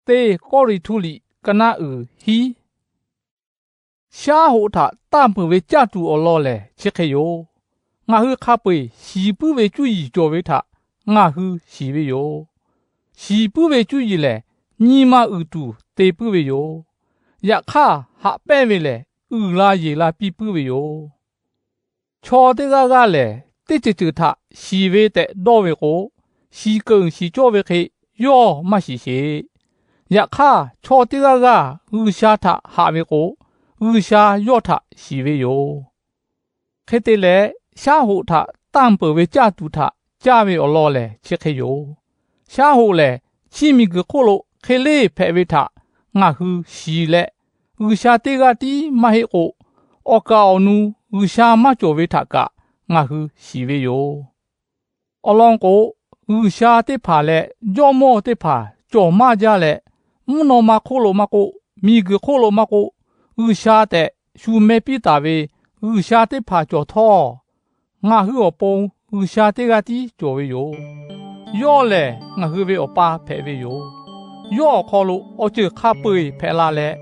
Teˇ Kawˇrenˍhtuˆ liꞈ ka naˆ uiˍ hiˉ. Shaˉ hoꞈ htaꞈ tanˇ peuˬ ve caˇ tuˬ awˬ lawn lehˬ chi hk'e yoˬ. Ngaˬ hui hk'a peu-eˬ shiˍ puiˉ ve cuˇ yiˍ cawˬ ve htaꞈ ngaˬ hui shiˍ ve yoˬ. Shiˍ puiˉ ve cuˇ yiˍ lehˬ, nyi ma uiˍ tuˬ te puiˉ ve yoˬ. Yaꞈ hk'aˇ, haꞈ pehnˇ ve lehˬ, uiˍ la yeˬ la piˇ puiˉ ve yoˬ. Chaw teˇ g'aˇ g'aˇ lehˬ, teˇ ceuˬ ceuˬ htaꞈ shiˍ ve tehꞈ dawˇ ve k'o, shiˍ keunˍ shiˍ cawˇ ve hk'e yawˇ maˇ shiˍ sheˍ. Yaꞈ hk'aˇ, chaw teˇ g'aˇ g'aˇ G'uiˬsha htaꞈ haꞈ ve k'o, G'uiˬsha yawˇ htaꞈ shiˍ ve yoˬ. Hk'e te leh, shaˉ hoꞈ htaꞈ tanˇ peuˬ ve caˇ tuˬ htaꞈ caˇ ve awˬ lawn lehˬ chi hk'e yoˬ. Shaˉ hoꞈ lehˬ, chi miˬguiˬ hk'oˆ lo hk'e leˇ hpehꞈ ve htaꞈ ngaˬ hui shiˍ leh, G'uiˬsha teˇ g'aˇ tiˉ maˇ heˆ k'o, awˬ kaˍ awˬ nu G'uiˬsha maˇ cawˬ ve htaꞈ kaꞈ ngaˬ hui shiˍ ve yoˬ. Awˬ lawn k'o, G'uiˬsha teˇ hpaˍ leh jawˇmawˇ teˇ hpaˍ cawˬ maˇ jaˇ leh, mvuhˇ naw ma hk'oˆ lo maˇ k'oˆ, miˬguiˬ hk'oˆ lo maˇ k'oˆ, G'uiˬsha tehꞈ shu meh piˇ taˍ ve G'uiˬsha teˇ hpaˍ cawˬ htawˇ, ngaˬ hui awˬ pon G'uiˬsha teˇ g'aˇ tiˉ cawˬ ve yoˬ. Yawˇ lehˬ ngaˬ hui ve Awˬ pa hpehꞈ ve yoˬ. Yawˇ awˬ hk'aw lo awˬ ceuˬ hk'a peu-eˬ hpehꞈ la leh,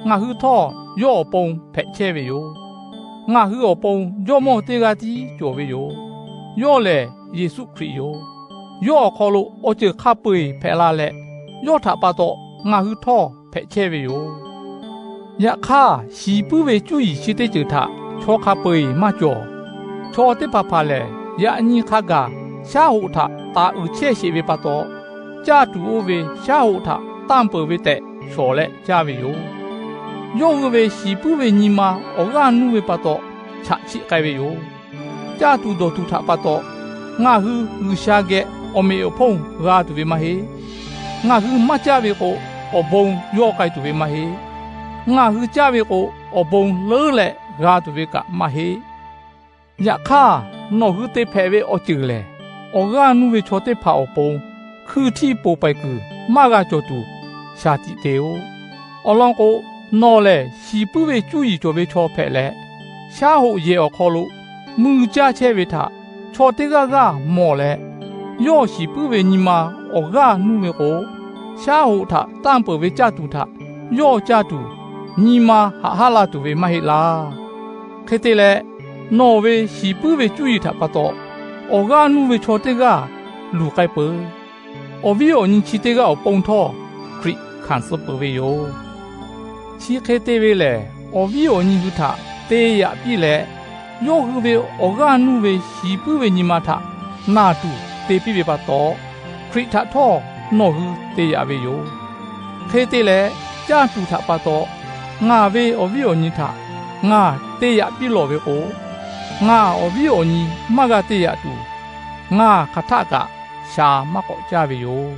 ngaˬ hui htawˇ yawˇ awˬ pon hpehꞈ chehˇ ve yoˬ. Ngaˬ hui awˬ pon jawˇmawˇ teˇ g'aˇ tiˉ cawˬ ve yoˬ. Yawˇ lehˬ Yeˍsuˆ Hkriꞈ yoˬ. Yawˇ awˬ hk'aw lo awˬ ceuˬ hk'a peu-eˬ hpehꞈ la leh, yawˇ htaꞈ pa taw ngaˬ hui htawˇ hpehꞈ chehˇ ve yoˬ. Yaꞈ hk'aˇ, shiˍ puiˉ ve cuˇ yiˍ chi teˇ ceuˬ htaꞈ chaw hk'a peu-eˬ maˇ cawˬ. Chaw teˇ hpaˍ hpaˍ lehˬ, yaꞈ nyi hk'a gaˬ shaˉ hoꞈ htaꞈ taˍ uiˍ chehˇ sheˍ ve pa taw, caˇ tuˬ oˇ ve shaˉ hoꞈ htaꞈ tanˇ peuˬ ve tehꞈ shawˍ leh caˇ ve yoˬ. Yawˇ hui ve shiˍ puiˉ ve nyi ma awˬ g'aˇ nuˇ ve pa taw chaꞈ chiˆ k'ai ve yoˬ. Caˇ tuˬ dawˬ tuˬ htaꞈ pa taw, ngaˬ hui G'uiˬsha geh awˬ meꞈ awˬ hponˇ g'a tuˬ ve maˇ heˆ. Ngaˬ hui maˇ caˇ ve k'o, awˬ bon yawˇ k'ai tuˬ ve maˇ heˆ. Ngaˬ hui caˇ ve k'o, awˬ bon leuˉ leh g'a tuˬ ve kaꞈ maˇ heˆ. Yaꞈ hk'aˇ, nawˬ hui te hpehꞈ ve awˬ ceuˬ lehˬ, awˬ g'aˇ nuˇ ve chaw teˇ hpaˍ awˬ pon hkui htiˇ poˬ paiˍ kuiˬ maˇ g'a cawˬ tuˬ shaˍ tiꞈ te-oˆ. Awˬ lawn k'o, nawˬ lehˬ shiˍ puiˉ ve cuˇ yiˍ cawˬ ve chaw hpehꞈ leh, shaˉ hoꞈ yehˬ awˬ hk'aw lo mui caˇ chehˇ ve htaꞈ chaw teˇ g'aˇ g'aˇ mawˬ leh, yawˇ shiˍ puiˉ ve nyi ma awˬ g'aˇ nuˇ ve k'o, shaˉ hoꞈ htaꞈ tanˇ peuˬ ve caˇ tuˬ htaꞈ yawˇ caˇ tuˬ, nyi ma haꞈ haˉ la tuˬ ve maˇ heˆ laˇ. Hk'e te leh, nawˬ ve shiˍ puiˉ ve cuˇ yiˍ htaꞈ pa taw awˬ g'aˇ nuˇ ve chaw teˇ g'aˇ luˬ k'ai peuˬ. Awˬ viˉ awˬ nyi chi teˇ g'aˇ awˬ pon htawˇ Hkriꞈ hkanˍ suh peuˬ ve yoˬ. Chi hk'e te ve lehˬ, awˬ viˉ awˬ nyi hui htaꞈ te yaꞈ piˇ leh, yawˇ hui ve awˬ g'aˇ nuˇ ve shiˍ puiˉ ve nyi ma htaꞈ naˬ tuˬ te piˇ ve pa taw, Hkriꞈ htaꞈ htawˇ nawˬ hui te yaꞈ ve yoˬ. Hk'e te leh, caˇ tuˬ htaꞈ pa taw ngaˬ ve awˬ viˉ awˬ nyi htaꞈ ngaˬ te yaꞈ piˇ lawˬ ve k'o, ngaˬ awˬ viˉ awˬ nyi maˇ g'a te yaꞈ tuˬ, ngaˬ hk'aˬ htaˆ kaꞈ sha maˇ k'awꞈ caˇ ve yoˬ.